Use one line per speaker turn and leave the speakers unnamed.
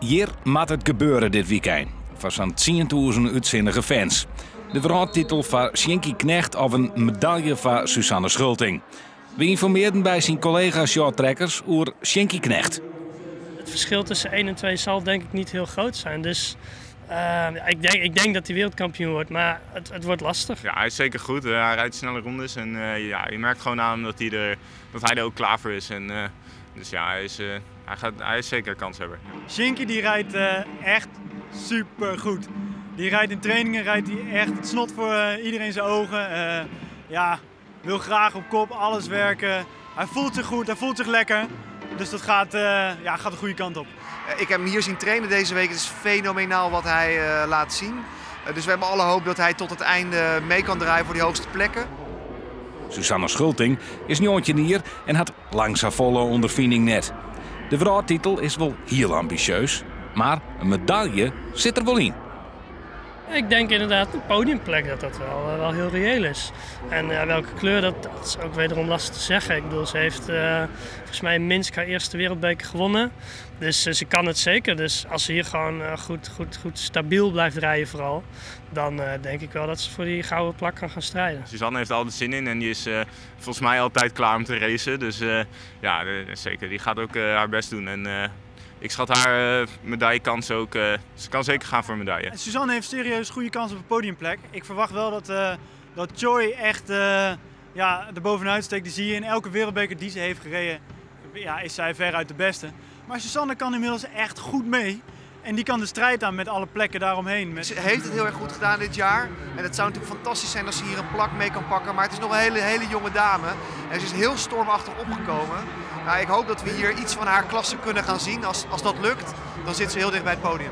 Hjir moat it gebeure dit wykein, foar sa'n 10,000 útsinnige fans. De wrâldtitel foar Sjinkie Knegt of in medalje foar Suzanne Schulting. We ynformearren by syn kollega shorttrackers oer Sjinkie Knegt.
Het verschil tussen 1 en 2 zal denk ik niet heel groot zijn. Dus ik denk dat hij wereldkampioen wordt, maar het wordt lastig.
Ja, hij is zeker goed. Hij rijdt snelle rondes en ja, je merkt gewoon aan hem dat hij er ook klaar voor is. En dus ja, hij is zeker kanshebber.
Sjinkie die rijdt echt super goed. Die rijdt in trainingen rijdt hij echt het snot voor iedereen zijn ogen. Ja, wil graag op kop alles werken. Hij voelt zich goed, hij voelt zich lekker. Dus dat ja, gaat de goede kant op.
Ik heb hem hier zien trainen deze week. Het is fenomenaal wat hij laat zien. Dus we hebben alle hoop dat hij tot het einde mee kan draaien voor die hoogste plekken.
Suzanne Schulting is 19 jier en hat lang safolle ûnderfining net. De wrâldtitel is wol hiel ambisjeus, mar in medalje sit der wol yn.
Ik denk inderdaad een podiumplek dat dat wel heel reëel is. En welke kleur, dat is ook wederom lastig te zeggen. Ik bedoel, ze heeft volgens mij in Minsk haar eerste wereldbeker gewonnen. Dus ze kan het zeker. Dus als ze hier gewoon goed, goed, goed stabiel blijft rijden vooral, dan denk ik wel dat ze voor die gouden plak kan gaan strijden.
Suzanne heeft er altijd zin in en die is volgens mij altijd klaar om te racen. Dus ja, zeker. Die gaat ook haar best doen. En ik schat haar medaillekans ook. Ze kan zeker gaan voor een medaille.
Suzanne heeft serieus goede kans op een podiumplek. Ik verwacht wel dat Choi echt, ja, er bovenuit steekt. Die zie je in elke wereldbeker die ze heeft gereden. Ja, is zij veruit de beste. Maar Suzanne kan inmiddels echt goed mee. En die kan de strijd aan met alle plekken daaromheen.
Ze heeft het heel erg goed gedaan dit jaar. En het zou natuurlijk fantastisch zijn als ze hier een plak mee kan pakken. Maar het is nog een hele, hele jonge dame. En ze is heel stormachtig opgekomen. Nou, ik hoop dat we hier iets van haar klasse kunnen gaan zien. Als dat lukt, dan zit ze heel dicht bij het podium.